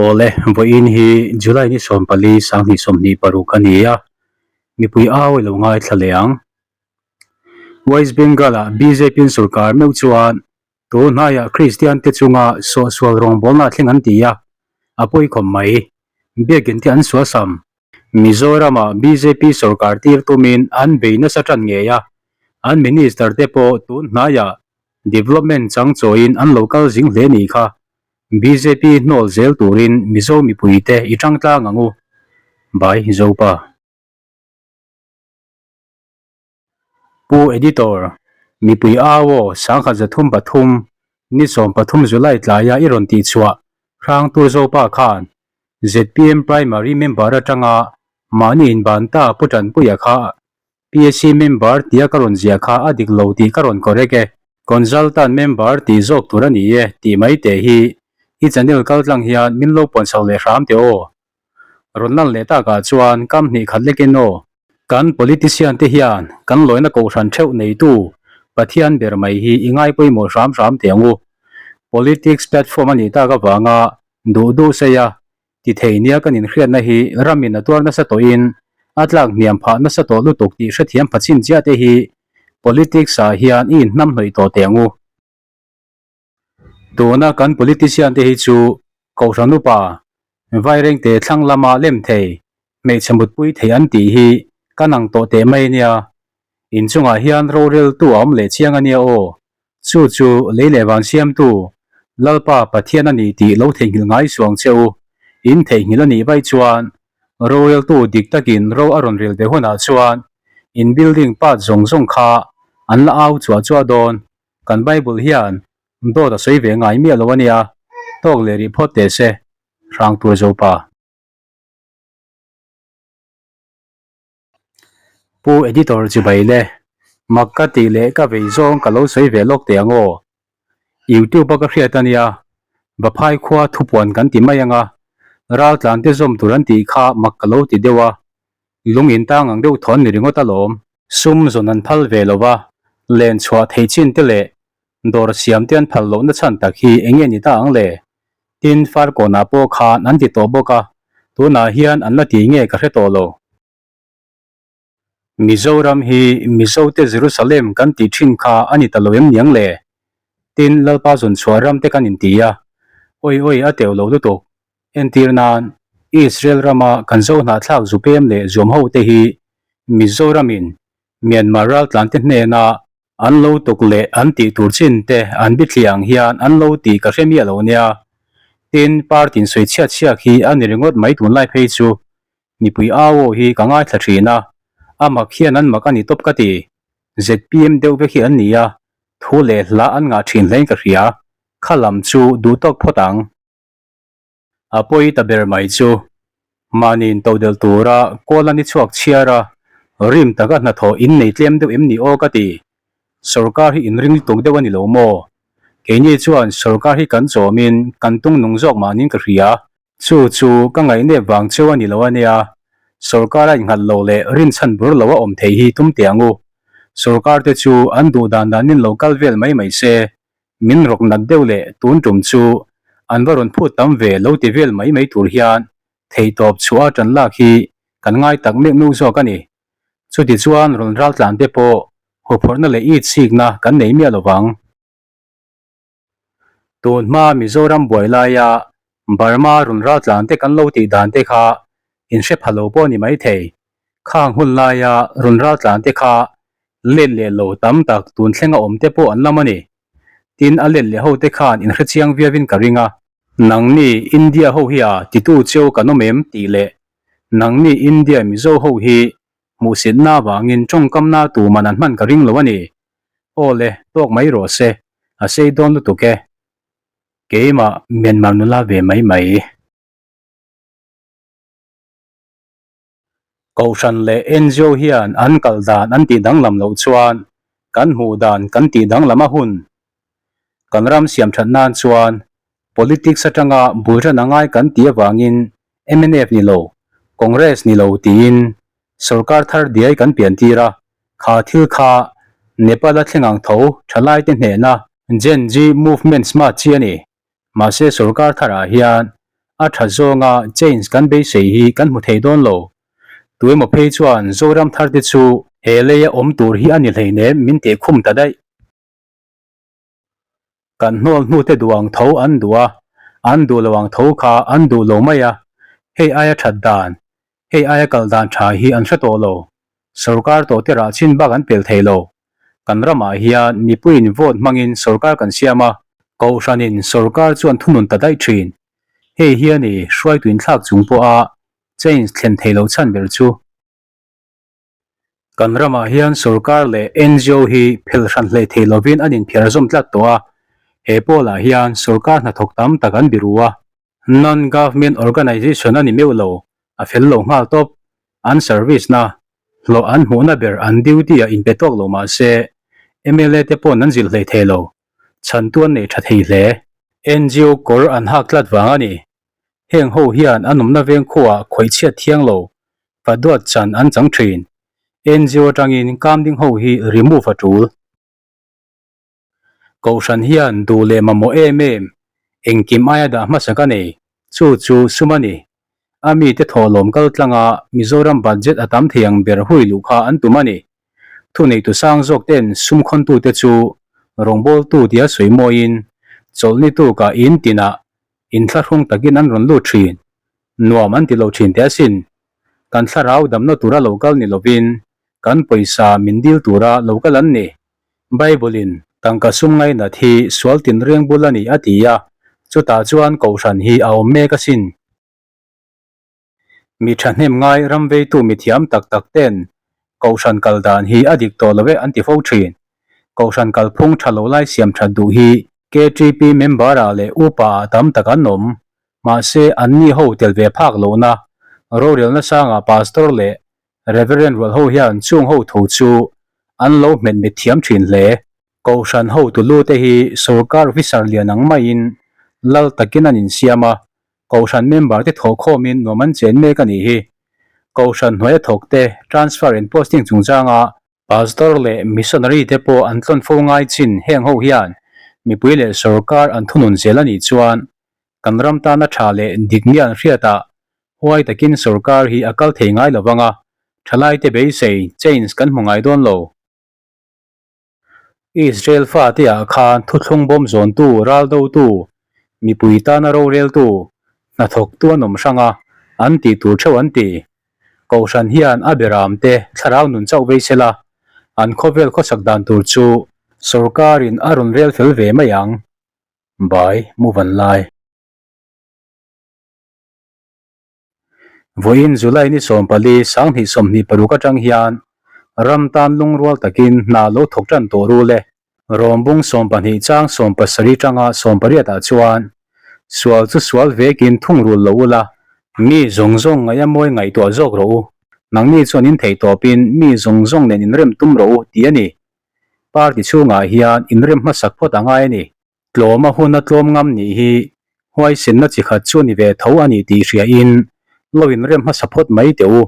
Awle, vawiin hi July ni 14 2026 a ni a, mipui au i lo ngaithla leh ang. West Bengal-ah bjp in sorkar meuh chuan tun hnaiah Kristian te chunga sawhsual rawngbawlna a thleng an ti a, a pawi khawp mai. Biakin te an suasam. Mizoram-ah bjp sorkar tir tumin an bei nasa tan ngei a, an minister te pawh tun hnaiah development chang chawiin an lo kal zing hle nih kha. Bjp hnawl zel turin Mizo mipuite i tang tlang ang u. By Zopa. Pu Editor, Mipui au aw 1033 ni 13 July tlaia i rawn tihchhuah Hrangtur Zopa khan zpm Primary member atanga mahni inban ta Pu Tanpuia kha PSC member tia ka rawn ziah kha a dik lo tih ka rawn correct e. Consultant member tih zawk tur a ni e tih mai teh hi i channel kal tlang hian min lo puan chho leh hram teh aw. Rawn lan leh takah chuan kam hnih khat lekin aw. Kan politician te hian kan lawina kohhran theuh neitu Pathian ber mai hi i ngai pawimawh hram hram teh ang u. Politics platform a nih tak avanga duh duh sei a Ti thei nia kan inhriatna hi ramin a tuar nasa tawhin a tlak hniam phah nasa tawh lutuk tih hrethiam pha chin chiah te hi politics ah hian i inhnam hnawih tawh teh ang u. Tuna kan politician te hi chu Kohhran upa, Vairengte thlang lama lem thei, hmeichhe mutpui thei an tih hi kan ang tawh teh mai nia. Inchungah hian roreltu a awm leh chiang a nia aw. Chu chu lei leh van siamtu Lalpa Pathian a ni tih lo theihnghilh ngai suang che u. In theihnghilh a nih vaih chuan roreltu dik takin ro a rawn rel ve hunah chuan in building part zawng zawng kha an la au chuah chuah dawn. Kan Bible hian dawt a sawi ve ngai miah lo a nia, tawk leh rih phawt teh se, Hrangtur Zopa. Pu Editor chibai le, mak ka tih leh ka vei zawng ka lo sawi ve lawk teh ang aw. YouTube a ka hriat a nia, Vaphai khua thupuan kan ti mai ang a, raltlan te zawm tur an tih kha mak ka lo ti deuh a, lung in tang ang deuh thawn ni ringawt alawm. Sum zawn an phal ve lo va, len chhuah thei chin te leh dawr siam te an phal lohna chhan tak hi eng nge ni ta ang le? Tin, Farkawnah pawh khan an ti tawh bawk a, tunah hian an la ti nge ka hre tawh lo. Mizoram hi Mizote Jerusalem kan tih thin kha a ni ta lo em niang le? Tin, Lalpa zawn chhuah ram te kan inti a, awi awi a teuh lo lutuk. Entir nan, Israel rama kan zo hnahthlak zupem leh zuam ho te hi Mizoramin Myanmar raltlante hnena An lo tuk leh an tih tur chin te an bithliah ang hian an lo tih ka hre miah lo nia. Tin, party in sawi chhiat chhiak hi a ni ringawt mai tunlai phei chu. Mipui au aw hi ka ngaithla thin a, a mak hian an mak a ni tawp ka ti. Zpm deuh vek hi an ni a, thu leh hla an ngah thin hlein ka hria. Kha lam chu duh tawk phawt ang. A pawi ta ber mai chu mahniin todelh tura kawl a ni chhuak chhiar a, rim taka hnathawh in nei tlem deuh em ni aw ka ti. Sorkar hi inring lutuk deuh a ni lo maw? Keini chuan sorkar hi kan chawmin kan tung nung zawk mahniin ka hria. Chu chu ka ngaihnep vang cheu a ni lo a nia, sorkar a innghat lo leh rinchhan bur lo a awm thei hi tum teh ang u. Sorkar te chu an duh dan danin lo kal vel mai mai se, Min rawk nat deuh leh tun tum chu an va rawn phut tam ve lo ti vel mai mai tur hian theihtawp chhuah a tan lak hi kan ngai tak meuh meuh zawk a ni. Chuti chuan rawn raltlan te pawh huphawrhna leh it chikna kan nei miah lo vang. Tun hma Mizoram buai laia Burma rawn raltlan te kan lo tih dan te kha inhre pha lo pawh a ni maithei. Khang hun laia rawn raltlan te kha let leh lo tam tak tun thlenga awm te pawh an lam a ni. Tin, a let leh ho te khan inhre chiang viauin ka ring a. Nangni India ho hi a titu cheu kan awm em tih leh nangni India Mizo ho hi hmuhsitna avangin tawngkamna tuman an hman ka ring lo a ni. Aw le, tawk mai rawh se, a sei dawn lutuk e. Keimah Myanmar nula ve mai mai. Kohhran leh ngo hian an kal dan an tih danglam loh chuan kan hmuh dan kan tih danglam a hun. Kan ram siam that nan chuan politics atanga bul ran a ngai kan tih avangin mnf ni lo, Congress ni lo tiin sorkar thar diai kan pian tir a, kha thil kha Nepal a thleng ang tho thalaite hnehna Gen-Z movement smart chi a ni. Mahse sorkar tharah hian. A tha zawnga change kan beisei hi kan hmu thei dawn lo. Tuemaw phei chuan Zoram thar te chu he leia awm tur hi a ni hleinem min tih khum ta daih. Kan hnawl hnu te duh ang tho an duh a, an duh lo ang tho kha an duh lo mai a, hei aia that dan, hei aia kal dan tha hi an hre tawh lo. Sorkar tawh te rah chin bak an pel thei lo. Kan ramah hian mipuiin vote hmangin sorkar kan siam a, kohhranin sorkar chuan thunun ta daih thin. Hei hian i hruaitu inthlak chung pawha change thlen thei lo chhan ber chu. Kan ramah hian sorkar leh ngo hi phel hran hlei thei lovin an inphiar zawm tlat tawh a, he pawlah hian sorkar hnathawk tam tak an biru a, non-government organization a ni meuh lo, a fel lo nghal tawp. An service na, hlawh an hmuhna ber an duty ah inpe tawk lo mah se, mla te pawn an zilh hlei thei lo, chhantu an nei tha thei hle. Ngo kawr an hak tlat vang a ni. Heng ho hian an awmna veng khuaah khawih chhiat thiang lo, fa duat chan an chang thin. Ngo atangin kamding ho hi remove a tul. Kohhran hian duh leh mamawh em em, engkim aia dah hmasa ka nei, chu chu sum a ni. A mite thawhlawm kal tlanga Mizoram budget a tam thei ang ber hui luh kha an tum a ni. Thuneitu sang zawk ten sum khawntute chu rawngbawltu tia sawi mawiin chawlhni tukah in tinah Inthlahrung takin an rawn lut thin. Nuam an ti lo thin teh asin. Kan thlarau damna tura lo kal ni lovin kan pawisa min dil tura lo kal an ni. Bible-in tangka sum ngainat hi sual tinreng bul a ni a ti a, chutah chuan kohhran hi a awm mek asin. Mi thahnem ngai ram veitu mithiam tak tak ten Kohhran kal dan hi a dik tawh lo e an ti fo thin. Kohhran kalphung tha lo lai siam that duh hi KTP member ah leh upa ah tam tak an awm. Mahse anni ho tel ve phak lohna rorelna sangah Pastor leh Reverend rual ho hian chung ho tho chu an lo hmet mit thiam thin hle. Kohhran hotu lu te hi sorkar officer lian ang maiin lal takin an insiam a, Kohhran member te thawhkhawmin nuam an chen mek a nih hi. Kohhran hnuaia thawk te transfer and posting chungchanga Pastor leh missionary te pawh an tlawn fo ngai chin heng ho hian mipui leh sorkar an thunun zel a nih chuan kan ram tana tha leh dik nge an hriatah huai takin sorkar hi a kal thei ngai lo vang a, thalaite beisei change kan hmu ngai dawn lo. Israel fate ah khan thuthlung bawm zawntu, raldotu, mipui tana roreltu, hnathawktu an awm hrang a, an tih tur theuh an ti. Kohhran hian a beram te thlarau nun chauh vei sela, an khawvel khawsak dan tur chu sorkarin a rawn rel fel ve mai ang. Bai Muvanlai. Vawiin July ni 14 2026 atang hian ram tan lungrual takin hna lo thawk tan tawh ru le. Rawmbung 12 chang 17 tanga 18 ah chuan sual chu sual vekin thungrul lo ula, mi zawng zawng ngaih a mawi ngaihtuah zawk rawh u, nangni chuan in theih tawpin mi zawng zawng nen inrem tum rawh u tih a ni. Party chhungah hian inrem hmasak phawt a ngai a ni. Tlawma huna tlawm ngam nih hi huaisenna chi khat chu ni ve tho a ni tih hriain lo inrem hmasa phawt mai teh u.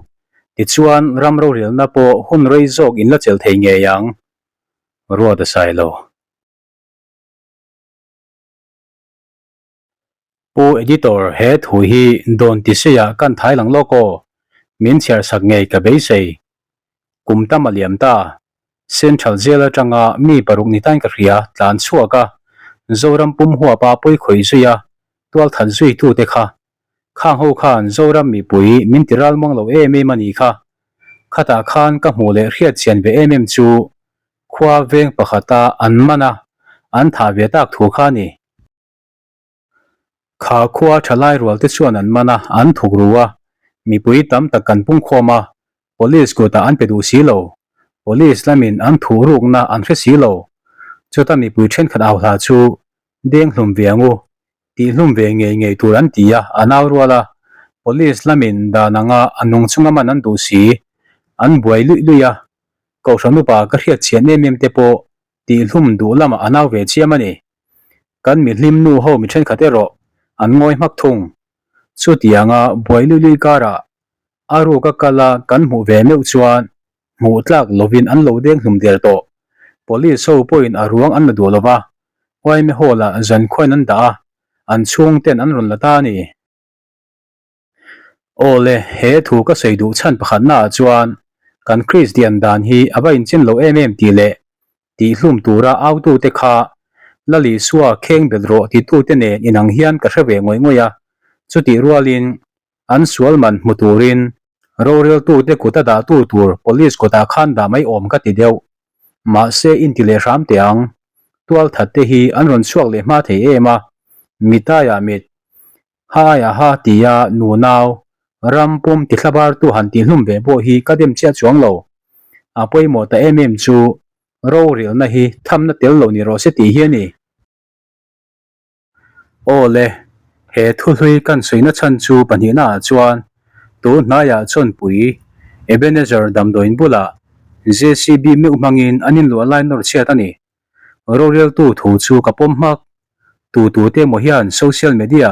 Tichuan, ram rorelna pawh hun rei zawk in la chelh thei ngei ang. Ruat a sai lo. Pu Editor, he thu hi dawn ti seiah kan thai lang lawk aw. Min chhiar sak ngei ka beisei. Kum tam a liam ta. Central Jail atanga mi paruk ni tain ka hria, tlan chhuak a, Zoram pum huapa pawi khawih zui a, tualthat zui tute kha. Khang ho khan Zoram mipui min ti ral muang lo em em a nih kha. Khatah khan ka hmuh leh hriat chian ve em em chu khua veng pakhata an man a, an thah ve tak thu kha a ni. Kha khua thalai rual te chuan an man a, an thuk ru a, mipui tam tak kan pungkhawm a, Police kutah an pe duh si lo, Police lamin an thuh rukna an hre si lo. Chuta mipui thenkhat au hla chu deng hlum ve ang u, tih hlum ve ngei ngei tur an ti a, an au rual a, Police lamin dan anga a nung chunga man an duh si, an buai luih luih a, Kohhran upa ka hriat chian em em te pawh tih hlum duh lamah an au ve chiam a ni. Kan mihlim nu ho mi thenkhat erawh an ngawi hmak thung. Chutianga buai lui lui karah a ruk a kal a kan hmuh ve meuh chuan hmuh tlak lovin an lo deng hlum der tawh. Police ho pawhin a ruang an la duh lo va, Yma Hall-ah zankhuain an dah a, an chhungten an rawn la ta a ni. Aw le, he thu ka sawi duh chhan pakhatnaah chuan kan Kristian dan hi a va inchin lo em em tih leh tihhlum tura autute kha Lal Isua kheng belh rawh titute nen inang hian ka hre ve ngawih ngawih a, chutih rualin an sual man hmu turin roreltute kut a dahtu tur police kutah khan dah mai awm ka ti deuh. Mahse inti leh hram teh ang, tualthat te hi an rawn chhuak leh hma thei em a, mitaiah mit, ha aiah ha tia nunau, ram pum tithlabartu han tihhlum ve pawh hi ka dem chiah chuang lo. A pawimawh ta em em chu rorelna hi thamna tel lo ni rawh se tih hi a ni. Aw le, he thuhlui kan sawi nachhan chu pahnihnaah chuan tun hnaiah Chawnpui, Ebenezer damdawiin bulah JCB meuh hmangin an inluah lai nawr chhiat a ni. Roreltu thu chu ka pawm hmak. Tu tute emaw hian social media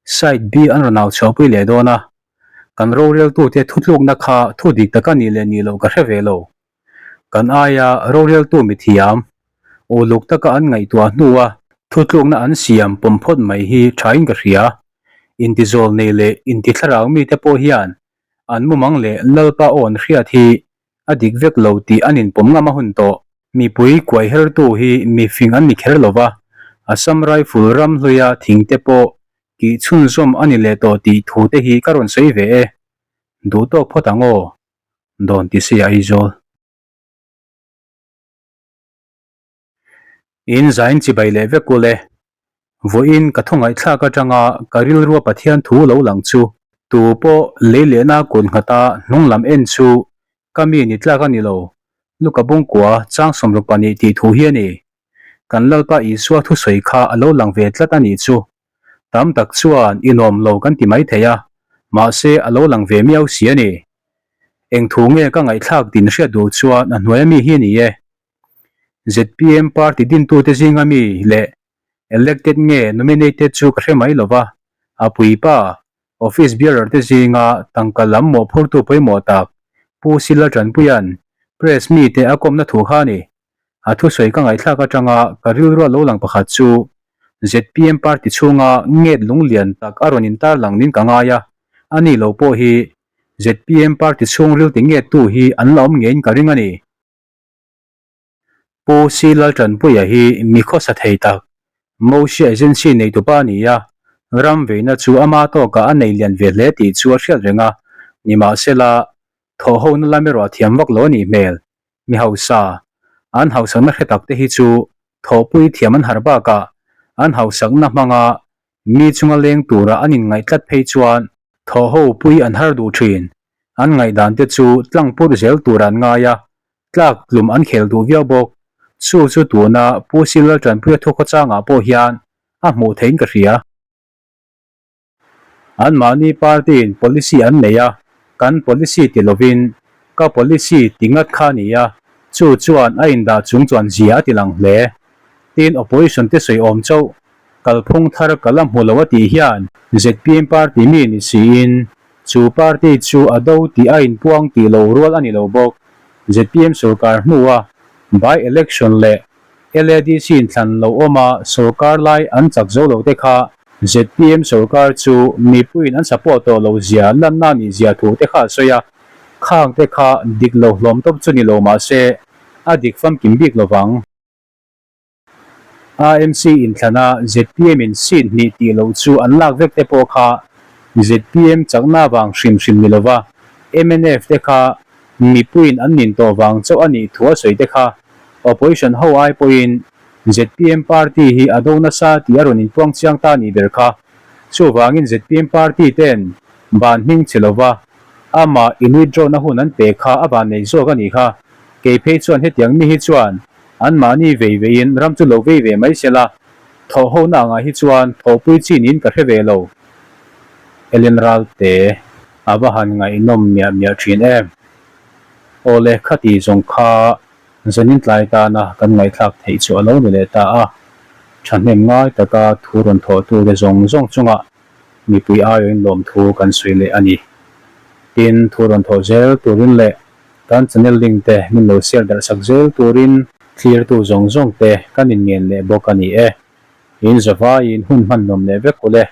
site bi an rawn au chhuahpui leh dawn a, kan roreltute thutlukna kha thu dik tak a nih leh nih loh ka hre ve lo. Kan aia roreltu mithiam, uluk taka an ngaihtuah hnua thutlukna an siam pawm phawt mai hi thain ka hria. Intizawl nei leh intithlarau mite pawh hian an mumang leh Lalpa aw an hriat hi a dik vek lo tih an inpawm ngam a hun tawh. Mipui kuai hertu hi mifing an ni kher lo va, Assam Rifle ram hluia thingte pawh kih chhunzawm a ni leh tawh tih thute hi ka rawn sawi ve e. Duh tawk phawt ang aw. Dawn ti se Aizawl. In zain chibai leh vek ul e. Vawiin ka thawngaihthlak atanga ka rilrua Pathian thu lo lang chu tu pawh lei lehna kut nghata hnung lam en chu ka mi ni tlak a ni lo, Luka bungkua chang 62 tih thu hi a ni. Kan Lalpa Isua thusawi kha a lo lang ve tlat a nih chu. Tam tak chuan i nuam lo kan ti mai thei a, mahse a lo lang ve miau si a ni. Eng thu nge ka ngaihthlak din hriat duh chuan a hnuai ami hi a ni e. Zpm party dintute zinga mi leh elected nge nominated chu ka hre mai lo va, a puipa office bearer te zinga tangka lam mawhphurtu pawimawh tak Pu Sila Tanpuia'n press mite a kawmna thu kha a ni. A thusawi ka ngaihthlak atanga ka rilru a lo lang pakhat chu zpm party chhunga nget lunglian tak a rawn intarlang nin ka ngai a, a ni lo pawh hi zpm party chhung ril ti ngettu hi an la awm ngeiin ka ring a ni. Pu C Laltanpuia hi mi khawsa thei tak, Mosia Agency neitupa a ni a, ram veina chu ama tawkah a nei lian ve hle tih chu a hriat reng a, nimahsela thawhhona lam erawh a thiam vak lo a nih hmel. Mi hausa, an hausakna hre tak te hi chu thawhpui thiam an harh bakah an hausakna hmanga mi chunga leng tura an inngaih tlat phei chuan thawhho pui an har duh thin. An ngaihdan te chu tlang pur zel tur an ngai a, tlak tlum an khel duh viau bawk. Chu chu tuna Pu Silal Tanpuia thukhawchangah pawh hian a hmuh theihin ka hria. Anmahni party-in policy an nei a, kan policy ti lovin ka policy ti ngat kha a ni a, chu chuan a indah chung chuan zia a ti lang hle. Tin, opposition te sawi awm chauh, kalphung thar ka la hmu lo a tih hian zpm party mi ni siin chu party chu a do tih a inpuang tih lo rual a ni lo bawk. Zpm sorkar hnua by election leh LADC inthlan lo awm a sorkar lai an chak zo lo te kha zpm sorkar chu mipuiin an support tawh lo zia lanna nih zia thu te kha a sawi a, khang te kha dik lo hlawm tawp chu ni lo mah se a dik famkim bik lo vang. AMC inthlana zpm in seat hnih tih loh chu an lak vek te pawh kha zpm chakna vang hrim hrim ni lova mnf te kha Mipuiin an nin tawh vang chauh a nih thu a sawi te kha Opposition ho ai pawhin zpm party hi a do nasa tih a rawn inpuang chiang ta nih ber kha. Chuvangin zpm party ten ban hming che lova amah in withdraw na hun an pe kha a van nei zawk a nih kha. Kei phei chuan hetiang mi hi chuan anmahni vei veiin ram chu lo vei ve mai sela, thawh ho na angah hi chuan thawhpui chi niin ka hre ve lo. Ellen Ralte. A va han ngaihnawm miah miah thin em. Aw le, khati zawng kha zanin tlai tana kan ngaihthlak theih chu a lo ni leh ta a. Thahnem ngai taka thu rawn thawhtute zawng zawng chungah mipui aiawhin lawmthu kan sawi leh a ni. Tin, thu rawn thawh zel turin leh kan channel link te min lo share darh sak zel turin thlirtu zawng zawng te kan inngen leh bawk a ni e. In zavaiin hun hman nuam leh vek u le.